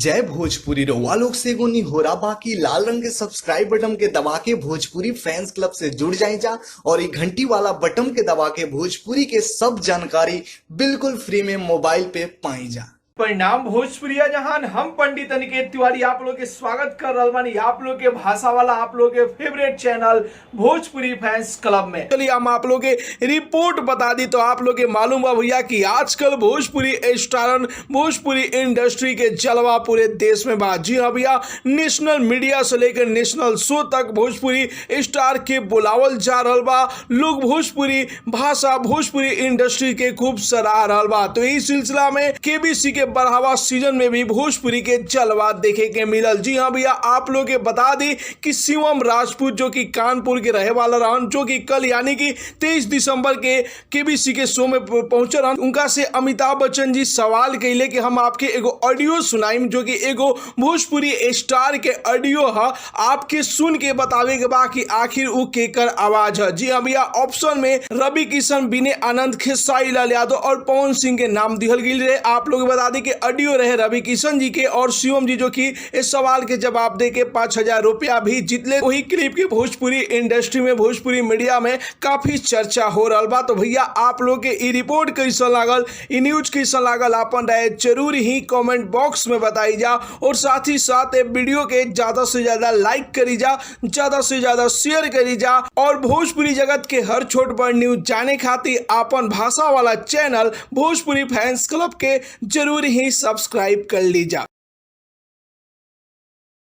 जय भोजपुरी। रउआ लोग से एगो निहोरा बाकी लाल रंग के सब्सक्राइब बटन के दबा के भोजपुरी फैंस क्लब से जुड़ जाए जा और ये घंटी वाला बटन के दबा के भोजपुरी के सब जानकारी बिल्कुल फ्री में मोबाइल पे पाई जा। परिणाम भोजपुरिया जहान, हम पंडित अनिकेत तिवारी आप लोग के स्वागत कर रहल बानी आप लोग के भाषा वाला आप लोग के favourite channel Bhojpuri fans club में। चलिए हम आप लोग के रिपोर्ट बता दी तो आप लोग के मालूम बा भैया कि आजकल भोजपुरी स्टारन भोजपुरी इंडस्ट्री के जलवा पूरे देश में बा। जी हाँ भैया, नेशनल मीडिया से लेकर नेशनल शो तक भोजपुरी स्टार के बुलावल जा रहल बा। लोग भोजपुरी भाषा भोजपुरी इंडस्ट्री के खूब सराह रहल बा। तो इस सिलसिला में केबीसी के बढ़ावा सीजन में भी भोजपुरी के जलवा देखे के मिलल। जी हाँ भैया, आप लोग के बता दी कि शिवम राजपूत जो कि कानपुर के रहे वाला रहन, जो कि कल यानी कि 23 दिसंबर के केबीसी के शो में पहुंचल रहन, उनका से अमिताभ बच्चन जी सवाल कैले कि हम आपके एगो ऑडियो सुनाइम जो कि एगो भोजपुरी स्टार के ऑडियो है, आपके सुन के बतावे के बा कि आखिर उ केकर आवाज है। जी हाँ भैया, ऑप्शन में रवि किशन, विनय आनंद, खेसारी लाल यादव और पवन सिंह के नाम दिहल गेल रहे। आप लोग बता दी कि ऑडियो रहे रवि किशन जी के और शिवम जी जो कि इस सवाल के जवाब दे के 5000 रुपया भी जीतले। वही क्लिप के भोजपुरी इंडस्ट्री में भोजपुरी मीडिया में काफी चर्चा हो रहा बा। तो भैया आप लोग के ई रिपोर्ट कैसा लागल, ई न्यूज कैसा लागल, अपन राय जरूर ही कमेंट बॉक्स में बताई जा और साथ ही साथ ये वीडियो के ज्यादा से ज्यादा लाइक करी जा, ज्यादा से ज्यादा शेयर करी जा और भोजपुरी जगत के हर छोट बड़ न्यूज जाने खातिर अपन भाषा वाला चैनल भोजपुरी फैंस क्लब के जरूर ही सब्सक्राइब कर ली जा।